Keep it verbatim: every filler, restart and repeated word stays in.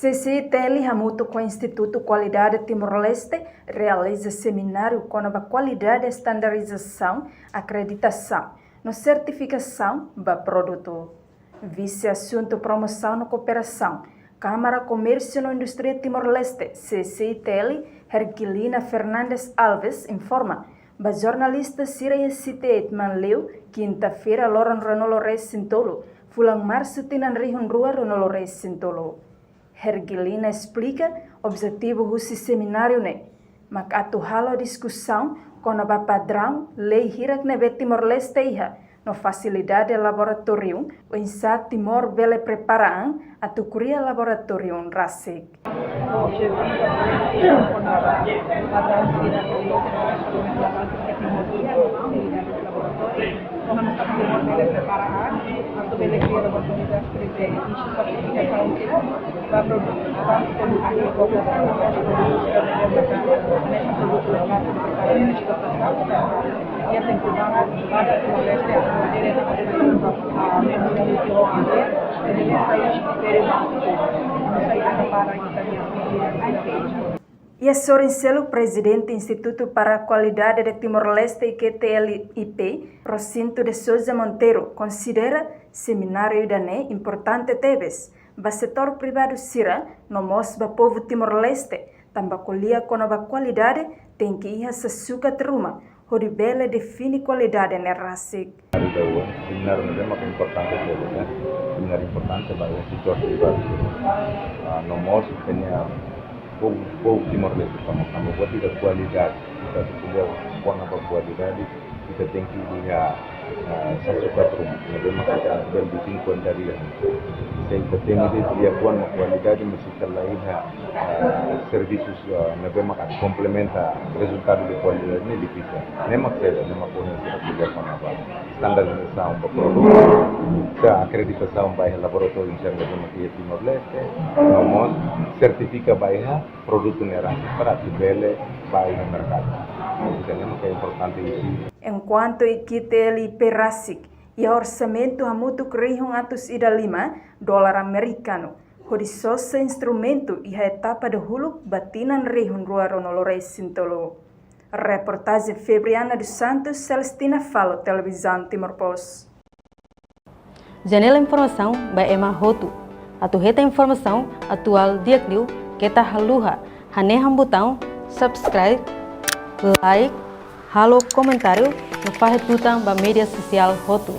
C C I T L hamutuk ho Institutu Kualidade Timor-Leste realiza semináriu kona-ba kualidade, estandarizasaun, akreditasaun no sertifikasaun ba produtu. Vise Asuntu Promosaun no Kooperasaun, Kámara Komérsiu no Indústria Timor-Leste, C C I T L, Hergilina Fernandes Alves informa ba jornalista sira iha site Eetmanleu, kinta-feira, loron ruanulu resin tolu, fulan Marsu, tinan rihun rua ruanulu resin tolu. Hergilina esplika objetivu husi semináriu ne'e mak atu halo diskusaun kona-ba padraun lei hirak ne'ebé Timor-Leste iha, no fasilidade laboratóriu, oinsá Timor bele prepara an atu kria laboratóriu rasik. Iha sorin seluk, Prezidente Institutu para Kualidade de Timor-Leste, I Q T L I P, Rocinto de Sousa Monteiro, konsidera semináriu ida-ne'e importante tebes ba setór privadu sira, no mós ba povu Timor-Leste, tanba ko'alia kona-ba kualidade tenke iha sasukat ruma, hodi bele define kualidade ne'e rasik. Ida-ne'e semináriu ne'ebé mak importante tebes, eh. Semináriu importante ba iha setór privadu sira. Ah, no mós ita-nia povu, povu Timor-Leste, tanba, tanba buat ida kualidade. Ita atu ko'alia kona-ba kualidade, ita tenke iha, ah, sasukat ruma. Ne'ebé mak ita bele define kualidade. Se ita temi de'it liafuan mak kualidade, mas ita la iha, ah, servisus, ah, ne'ebé mak atu komplementa rezultadu de kualidade ne'e difisil. Ne'e mak saida, ne'e mak ohin ita ko'alia kona-ba estandarizasaun ba produtu, se akreditasaun ba iha laboratóriu sira ne'ebé mak iha Timor-Leste, no mós sertifika ba iha produtu ne'e rasik para atu bele ba iha merkadu. Ida-ne'e mak importante husi. Enkuantu I Q T L I P rasik iha orsamentu hamutuk rihun atus ida lima dolar amerikanu, hodi sosa instrumentu iha etapa dahuluk ba tinan rihun rua ruanulu resin tolu. Reportajen Febriana dos Santos, Celestina Falo, Televizaun Timor Post. Janela informasaun ba ema hotu. Atu hetan informasaun atuál di'ak liu, keta haluha hanehan butaun subscribe, like, halo komentáriu no fahe tutan ba média sosiál hotu.